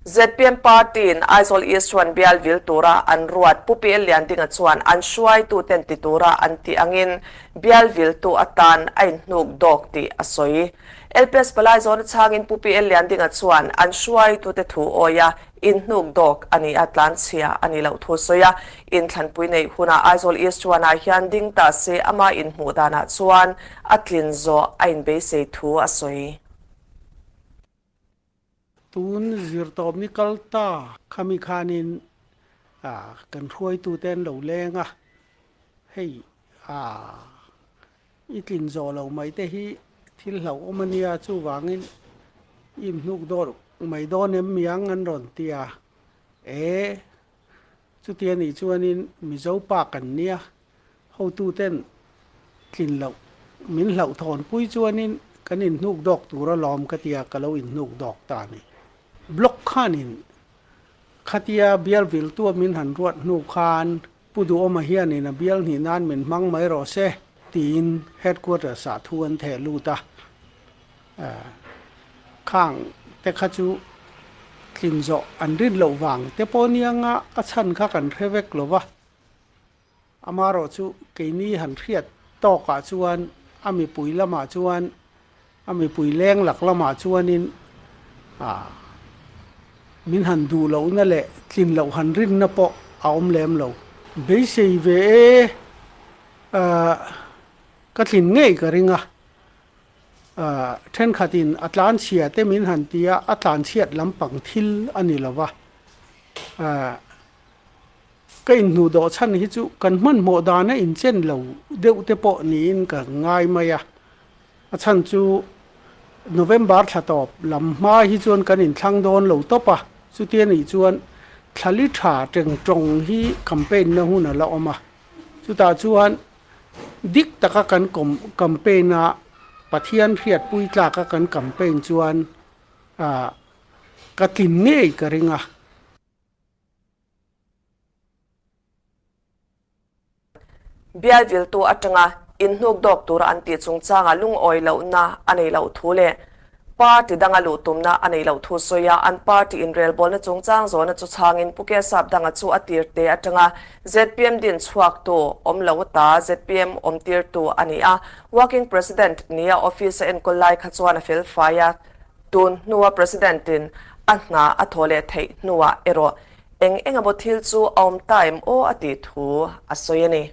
ZPM party-in Aizawl East chuan bial vil tura an ruat Pu PL Liandinga chuan an hruaituten ti tura an tih angin bial viltu atan a inhnuk dawk tih a sawi. LPS palai zawna chhangin Pu PL Liandinga chuan an hruaitute thu awia inhnuk dawk a ni a, tlanchhia a nih loh thu sawi a. Inthlanpui neih hunah Aizawl East chuanah hian ding ta se ama inhmuh danah chuan a tlin zawh a inbeisei thu a sawi. Tun zirtawp ni kal ta khami khanin kan hruaitute an lo leng a, hei i tlin zawh lo mai te hi thil hlauhawm a nia chuvangin i inhnuk dawr mai dawn em miang an rawn ti a, e chuti anih chuanin Mizo pa kan nia Hotuten tlin loh min hlauhthawn pui chuanin kan inhnuk dawk tur alawm ka tia ka lo inhnuk dawk ta a ni. Block khanin khatia bial viltua min han ruat hnu khan Pu Duhawma hianin a bial hnih nan min hmang mai rawh se tiin headquarters ah thu an theh lut a. Khang te kha chu tlin zawh an rin loh vang te pawh nianga a chhan kha kan hre vek lo va. Amarawh chu keini han hriat tawkah chuan a mipui lamah chuan a mipui leng lak lamah chuanin ah min han duh lohna leh tlin loh han rinna pawh a awm lem lo. Beisei ve e ah ka tlin ngei ka ring a, ah thenkhatin a tlanchhia te min han ti a, a tlanchhiat lampang thil a ni lo va ah. Ka inhnuh dawh chhan hi chu kan hmanhmawh dana inchen lo deuh te pawh niin ka ngai mai a. A chhan chu November thla tawp lam hma hi chuan kan inthlang dawn lo tawp a, chutia nih chuan thla li tha teng tawng hi campaign na hun a la awm a. Chutah chuan dik taka kan campaign a, Pathian hriatpui tlaka kan campaign chuan ka tlin ngei ka ring a. Bial viltu atanga inhnuk dawk tura an tih chungchanga lungawi lohna a nei loh thu leh party danga luh tumna a nei loh thu sawi a, an party inrelbawlna chungchang zawhna chu chhangin Pu Kesap danga chu a tirte atanga zpm din chhuaktu awm lo ta zpm awm tirtu a ni a, Working President nia office a enkawl lai kha chuan a felfai a. Tun hnua President-in a hna a thaw leh theih hnuah erawh eng eng emaw thil chu a awm ta em aw a tih thu a sawi a ni.